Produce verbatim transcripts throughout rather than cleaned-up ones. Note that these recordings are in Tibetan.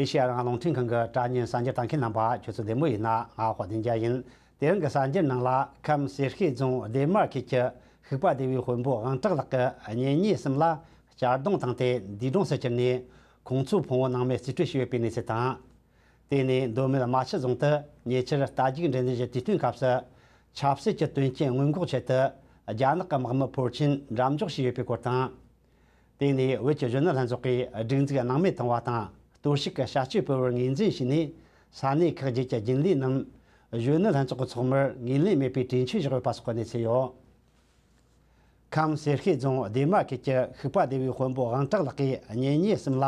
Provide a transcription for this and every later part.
ཨེ་ཤེ་ཡ་རང་དབང་རླུང་འཕྲིན་ཁང་གི་དྲ་བརྙན་གསར་འགྱུར་ལྟ་མཁན་རྣམ་པ་ཁྱོད་ཚོ་བདེ་མོ་ཡིན་ན། ང་དཔལ་ལྡན་རྒྱལ་ཡིན། དེ་རིང་གི་གསར་འགྱུར་ནང་ལ་ཁམས་སེར་ཤེས་རྫོང་སྡེ་དམར་ཁུལ་གྱི་ཤུག་པ་སྡེ་བའི་དཔོན་པོ་དབང་གྲགས་ལགས་ཀྱི་གཉེན་ཉེ་གསུམ་ལ་གཅར་རྡུང་བཏང་སྟེ་འདས་གྲོངས་སུ་གྱུར་ནས། ཁོང་ཚོའི་ཕུང་བོ་ནང་མེད་རྩིས་སྤྲོད་བྱས་ཡོད་པའི་གནས་ཚུལ་དང་། དེ་ནས་མདོ་སྨད་རྨ་ཆུ་རྫོང་དུ་ཉེ་ཆར་རྟ་རྒྱུག་འགྲན་བསྡུར་གྱི་དུས་སྟོན་སྐབས་སུ་ཆབ་སྲིད་ཀྱི་དོན་རྐྱེན་སྔོན་འགོག་ཆེད་དུ་རྒྱ་ནག་གི་དམག་མི་ཕོར་ཆེན་འགྲེམས་འཇོག་བྱས་ཡོད་པའི་སྐོར་དང་། དེ་ནས་བོད་ཀྱི་གཞོན་ནུ་ལྷན་ཚོགས་ཀྱིས་སྒྲིག་འཛུགས་སྣང་མེད་བཏང་བ་དང་། གཏོར་བཤིག་གི་བྱ་སྤྱོད་སྤེལ་བར་ངོས་འཛིན་བྱས་ནས། ས་གནས་ཁག་བརྒྱད་ཀྱི་རྒྱུན་ལས་རྣམས་གཞོན་ནུ་ལྷན་ཚོགས་ཀྱི་ཚོགས་མིར་ངོས་ལེན་མེད་པའི་གྲོས་ཆོད་བཞག་ཡོད་པ་སོགས་ཀྱི་གནས་ཚུལ་ཡོད། ཁམས་སེར་ཤེས་རྫོང་སྡེ་དམར་ཁུལ་གྱི་ཤུག་པ་སྡེ་བའི་དཔོན་པོ་དབང་གྲགས་ལགས་ཀྱི་གཉེན་ཉེ་གསུམ་ལ་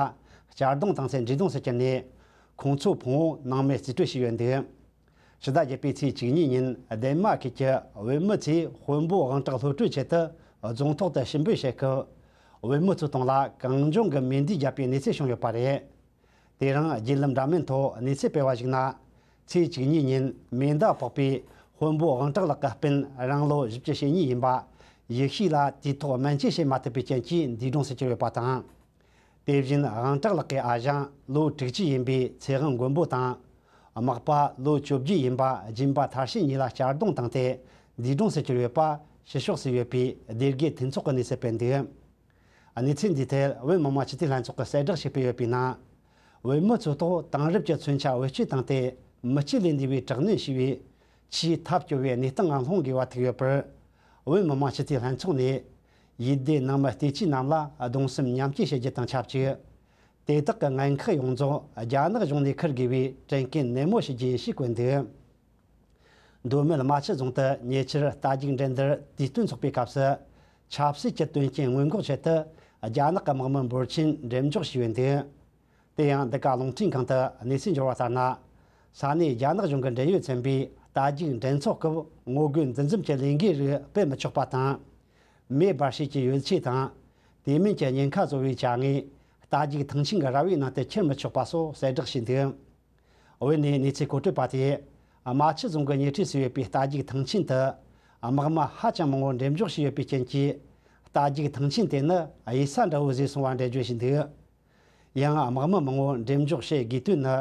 གཅར་རྡུང་བཏང་ཚེ་འདས་གྲོངས་སུ་གྱུར་ནས། ཁོང་ཚོའི་ཕུང་བོ་ནང་མེད་རྩིས་སྤྲོད་བྱས་ཡོད་འདུག། ཕྱི་ཟླ་བརྒྱད་པའི་ཚེས་བཅུ་གཉིས་ཉིན་སྡེ་དམར་ཁུལ་གྱི་བོད་མི་ཚོས་དཔོན་པོ་དབང་གྲགས་གློད་གྲོལ་ཆེད་དུ་རྫོང་ཐོག་ཏུ་ཞུ་འབོད་བྱེད་སྐབས། བོད་མི་ཚོའི་སྟེང་ལ་གངས་ལྗོངས་ཀྱི་མེ་མདས་བརྒྱབ་པའི་གནས་ཚུལ་བྱུང་ཡོད་པ་རེད། དེ་རིང་བརྒྱུད་ལམ་འདྲ་མིན་ཐོག་གནས་ཚུལ་སྤེལ་བར་གཞིགས་ན། ཚེས་བཅུ་གཉིས་ཉིན་མེ་མདའ་ཕོག་པས་དཔོན་པོ་དབང་གྲགས་ལགས་ཀྱི་སྤུན་རང་ལོ་བཞི་བཅུ་ཞེ་གཉིས་ཡིན་པ་ཡེ་ཤེས་ལ་དུས་ཐོག་སྨན་བཅོས་བྱེད་མ་ཐུབ་པའི་རྐྱེན་གྱིས་འདས་གྲོངས་སུ་གྱུར་ཡོད་པ་དང་། དེ་བཞིན་དབང་གྲགས་ལགས་ཀྱི་ཨ་ཞང་ལོ་དྲུག་ཅུ་ཡིན་པའི་ཚེ་དབང་མགོན་པོ་དང་། མག་པ་ལོ་བཅོ་བརྒྱད་ཡིན་པ་སྦྱིན་པ་མཐར་ཕྱིན་གཉིས་ལ་གཅར་རྡུང་བཏང་སྟེ་འདས་གྲོངས་སུ་གྱུར་ཡོད་པ་ཕྱི་ཕྱོགས་སུ་ཡོད་པའི་སྡེ་དགེ་འཐུས་ཚོགས་ཀྱིས་གནས་ཚུལ་སྤེལ་འདུག། གནས་ཚུལ་འདིའི་ཐད་བོད་མི་མང་སྤྱི་འཐུས་ལྷན་ཚོགས་ཀྱིས་གསལ་བསྒྲགས་ཤིག་སྤེལ་ཡོད་པའི་ནང་། བོད་མི་ཚོའི་ཐོག་དེང་རབས་ཀྱི་མཚོན་ཆ་བེད་སྤྱོད་བཏང་སྟེ་མི་སྤྱི་ལས་འདས་པའི་དྲག་གནོན་བྱས་པས། ཆེས་ཐབས་སྐྱོ་བའི་གནས་སྟངས་ལ་ལྷུང་དགོས་པ་ཐུག་ཡོད་པར། བོད་མི་མང་སྤྱི་འཐུས་ལྷན་ཚོགས་ནས་ཡིད་བདེ་ནང་མི་བལྟས་བཅོས་རྣམས་ལ་གདུང་སེམས་མཉམ་སྐྱེད་ཞུ་རྒྱུ་དང་ཆབས་ཅིག། དེ་དག་གི་ངན་ཁག་ཡོངས་རྫོགས་རྒྱ་ནག་གཞུང་ནས་འཁུར་དགོས་པའི་དྲན་སྐུལ་ནན་མོ་ཞུ་རྒྱུ་ཡིན་ཞེས་བཀོད་འདུག། མདོ་སྨད་རྨ་ཆུ་རྫོང་དུ་ཉེ་ཆར་རྟ་རྒྱུག་འགྲན་བསྡུར་དུས་སྟོན་འཚོགས་པའི་སྐབས་སུ། ཆབ་སྲིད་ཀྱི་དོན་རྐྱེན་སྔོན་འགོག་ཆེད་དུ་རྒྱ་ནག་གི་དམག་མི་འབོར་ཆེན་འགྲེམས་འཇོག་བྱས་ཡོད་འདུག། དེ་ཡང་འདི་ག་རླུང་འཕྲིན་ཁང་དུ་གནས་ཚུལ་འབྱོར་བ་ལྟར་ན། ས་གནས་རྒྱ་ནག་གཞུང་གི་འབྲེལ་ཡོད་ཚན་པས་རྟ་རྒྱུག་འགྲན་ཚོགས་སྐབས་ངོ་རྒོལ་འདུ་འཛོམས་ཀྱི་ལས་འགུལ་རིགས་སྤེལ་མི་ཆོག་པ་དང་། མེ་འབར་བྱེད་ཀྱི་ཡོ་ཆས་དང་། དེ་མིན་གྱི་ཉེན་ཁ་བཟོ་བའི་བྱ་དངོས། རྟ་རྒྱུག་ཐང་ཆེན་གྱི་ར་བའི་ནང་དུ་འཁྱེར་མི་ཆོག་པ་སོགས་གསལ་བསྒྲགས་བྱས་འདུག། བོད་ནས་གནས་ཚུལ་མཁོ་སྤྲོད་པ་དེས། རྨ་ཆུ་རྫོང་གི་ཉེ་འཁྲིས་སུ་ཡོད་པའི་རྟ་རྒྱུག་ཐང་ཆེན་དུ། དམག་མི་ཧ་ཅང་མང་བོ་འགྲེམས་འཇོག་བྱས་ཡོད་པའི་རྐྱེན་གྱིས། རྟ་རྒྱུག་ཐང་ཆེན་དེ་ནི་གཡུལ་ས་འདྲ་བོ་བཟོས་སོང་བ་འགྲེལ་བརྗོད་བྱས་འདུག། ཡང་དམག་མི་མང་བོ་འགྲེམས་འཇོག་བྱེད་དགོས་དོན་ནི།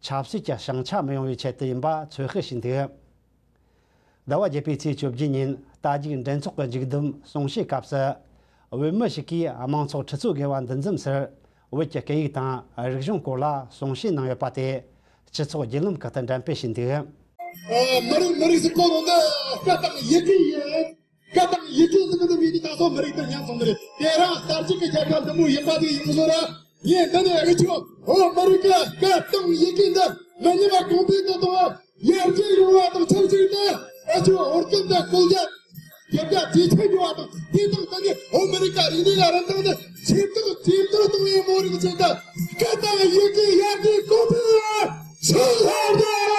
ཆབ་སྲིད་ཀྱི་བྱང་ཆ་མི་ཡོང་བའི་ཆེད་དུ་ཡིན་པ་ཚོད་དཔག་བྱས་འདུག། ཟླ་བ་བརྒྱད་པའི་ཚེས་བཅོ་བརྒྱད་ཉིན་རྟ་རྒྱུག་འགྲན་ཚོགས་ཀྱི་མཇུག་བསྡོམས་གསུང་བཤད་སྐབས་སུ། བོད་མི་ཞིག་གིས་དམངས་ཚོགས་ཁྲི་ཚོ་བརྒལ་བ་འདུ་འཛོམས་སར་བོད་ཀྱི་སྐད་ཡིག་དང་རིག་གཞུང་སྐོར་ལ་གསུང་བཤད་གནང་ཡོད་པ་དེ་སྤྱི་ཚོགས་བརྒྱུད་ལམ་ཁག་ཏུ་འགྲེམས་སྤེལ་བྱས་འདུག། ཨ། མི་རིགས་མི་རིགས་སུ་གོ་ནོ་འདི་སྐད་དང་ཡི་གེ་ཡིན། སྐད་དང་ཡི་གེ་འདི་གི་འདི་བས་ནི་ད་སོ་མི་རིགས་དེ་ཉམས་སོང་གི་རེད། དེ་རིང་གསར་བརྗེ་གི་རྒྱལ་ཁབ་འདི་མོ་ཡིན་པ་དེ་ཡིན་བཟོ་ར། ངས་འདི་ནས་ཨེ་ཆོ་ཨོ་མི་རིགས་ཀྱི་སྐད་དང་ཡི་གེ་འདི་མི་ཉམས་པ་གོང་འཕེལ་དུ་གཏོང་བ། ཡར་རྒྱས་ཡོང་བ་དང་ཆབས་ཅིག་ཏུ་ཨེ་ཆོ་ཧོར་བཙན་དང་བཀོལ་རྒྱ་རྒྱལ་ཁ་ཇེ་ཆེ་ཡོང་བ་དང་། དེ་དང་ད་ནི་ཨོ་མི་རི་ཀ་རིག་གནས་ལ་རིན་ཐང་དུ་ཇེ་མཐོར་ཇེ་མཐོར་གཏོང་བའི་མི་རིགས་ཆེད་དུ་སྐད་དང་ཡི་གེ་ཡར་རྒྱས་གོང་འཕེལ་ལ་ཕྱག་ལྷག་དང་།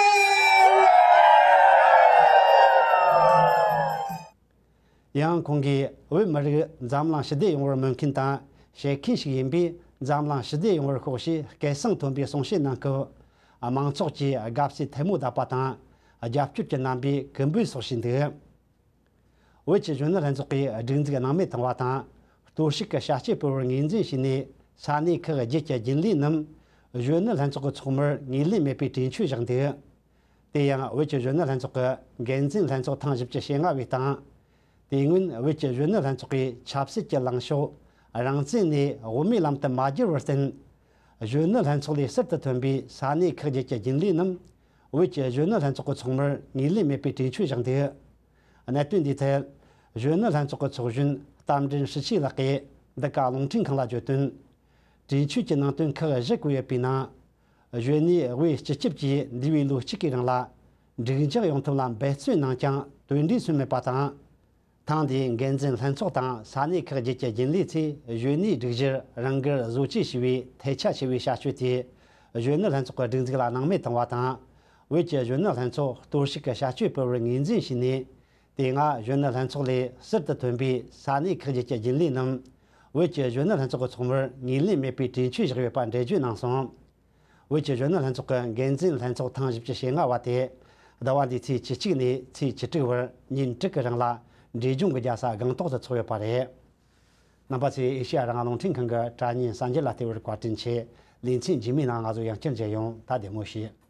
ཡང་ཁོང་གིས་བོད་མི་རིགས་འཛམ་གླིང་ཞི་བདེ་ཡོང་བར་སྨོན་མཁན་དང་བཤད་མཁན་ཞིག་ཡིན་པས། འཛམ་གླིང་ཞི་བདེ་ཡོང་བར་ཤོག་ཅེས་སྐད་གསང་མཐོན་པོས་གསུང་བཤད་གནང་སྐབས། དམངས་ཚོགས་ཀྱིས་དགའ་བསུའི་ཐལ་མོ་བརྡབས་པ་དང་། རྒྱབ་སྐྱོར་གྱི་རྣམ་པས་སྐུ་འབུལ་སོགས་བྱས་འདུག། བོད་ཀྱི་གཞོན་ནུ་ལྷན་ཚོགས་ཀྱིས་སྒྲིག་འཛུགས་སྣང་མེད་བཏང་བ་དང་། གཏོར་བཤིག་གི་བྱ་སྤྱོད་སྤེལ་བར་ངོས་འཛིན་བྱས་ནས། ས་གནས་ཁག་བརྒྱད་ཀྱི་རྒྱུན་ལས་རྣམས་གཞོན་ནུ་ལྷན་ཚོགས་ཀྱི་ཚོགས་མིར་ངོས་ལེན་མེད་པའི་གྲོས་ཆོད་བཞག་འདུག། དེ་ཡང་བོད་ཀྱི་གཞོན་ནུ་ལྷན་ཚོགས་ཀྱི་འགན་འཛིན་ལྷན་ཚོགས་ཐེངས་བཞི་བཅུ་ཞེ་ལྔ་བའི་སྟེང་། དེ་སྔོན་བོད་ཀྱི་གཞོན་ནུ་ལྷན་ཚོགས་ཀྱིས་ཆབ་སྲིད་ཀྱི་ལངས་ཕྱོགས་རང་བཙན་ནས་དབུ་མའི་ལམ་དུ་མ་བསྒྱུར་བར་བརྟེན། གཞོན་ནུ་ལྷན་ཚོགས་ལས་ཟུར་དུ་ཐོན་པའི་ས་གནས་ཁག་བརྒྱད་ཀྱི་རྒྱུན་ལས་རྣམས། བོད་ཀྱི་གཞོན་ནུ་ལྷན་ཚོགས་ཀྱི་ཚོགས་མིར་ངོས་ལེན་མེད་པའི་གྲོས་ཆོད་བཞག་འདུག། གནད་དོན་འདིའི་ཐད། གཞོན་ནུ་ལྷན་ཚོགས་ཀྱི་ཚོགས་གཞོན་རྟ་མགྲིན་ཧྲི་ཆི་ལགས་ཀྱིས་འདི་ག་རླུང་འཕྲིན་ཁང་ལ་བརྗོད་དོན། གྲོས་ཆོད་ཀྱི་ནང་དོན་ཁག་བཞི་བཀོད་ཡོད་པའི་ནང་། གཞོན་ནུའི་དབུས་སྤྱི་ཁྱབ་ཀྱིས་འདས་པའི་ལོ་གཅིག་གི་རིང་ལ་འགྲིག་འཇགས་ཡོང་ཐབས་ལ་འབད་བརྩོན་གནང་ཀྱང་དོན་འབྲས་སོན་མེད་པ་དང་། ཐེངས་འདིའི་འགན་འཛིན་ལྷན་ཚོགས་དང་ས་གནས་ཁག་བརྒྱད་ཀྱི་རྒྱུན་ལས་ཚོས་གཞོན་ནུའི་སྒྲིག་གཞིར་རང་དགར་བཟོ་བཅོས་བྱས་པའི་ཐལ་ཆ་ཆེ་བའི་བྱ་སྤྱོད་དེས། གཞོན་ནུ་ལྷན་ཚོགས་ཀྱི་སྒྲིག་འཛུགས་ལ་སྣང་མེད་བཏང་བ་དང་། བོད་ཀྱི་གཞོན་ནུ་ལྷན་ཚོགས་གཏོར་བཤིག་གི་བྱ་སྤྱོད་སྤེལ་བར་ངོས་འཛིན་བྱས་ནས། དེ་སྔ་གཞོན་ནུ་ལྷན་ཚོགས་ལས་ཟུར་དུ་ཐོན་པའི་ས་གནས་ཁག་བརྒྱད་ཀྱི་རྒྱུན་ལས་རྣམས། བོད་ཀྱི་གཞོན་ནུ་ལྷན་ཚོགས་ཀྱི་ཚོགས་མིར་ངོས་ལེན་མེད་པའི་གྲོས་ཆོད་བཞག་ཡོད་པ་འགྲེལ་བརྗོད་གནང་སོང་། བོད་ཀྱི་གཞོན་ནུ་ལྷན་ཚོགས་ཀྱི་འགན་འཛིན་ལྷན་ཚོགས་ཐེངས་བཞི་བཅུ་ཞེ་ལྔ་བ་དེ། ཟླ་བ་འདིའི་ཚེས་བཅུ་གཅིག་ནས་ཚེས་བཅུ་དྲུག་བར་ཉིན་དྲུག་གི་རིང་ལ། འབྲས་ལྗོངས་ཀྱི་རྒྱལ་ས་སྒང་ཏོག་ཏུ་འཚོགས་ཡོད་པ་རེད། རྣམ་པ་ཚོས་ཨེ་ཤེ་ཡ་རང་དབང་རླུང་འཕྲིན་ཁང་གི་དྲ་བརྙན་གསར་འགྱུར་ལ་བལྟས་པར་བཀའ་དྲིན་ཆེ། ལེ་ཚན་རྗེས་མའི་ནང་ང་ཚོ་ཡང་བསྐྱར་མཇལ་ཡོང་། ད་བདེ་མོ་བྱོས།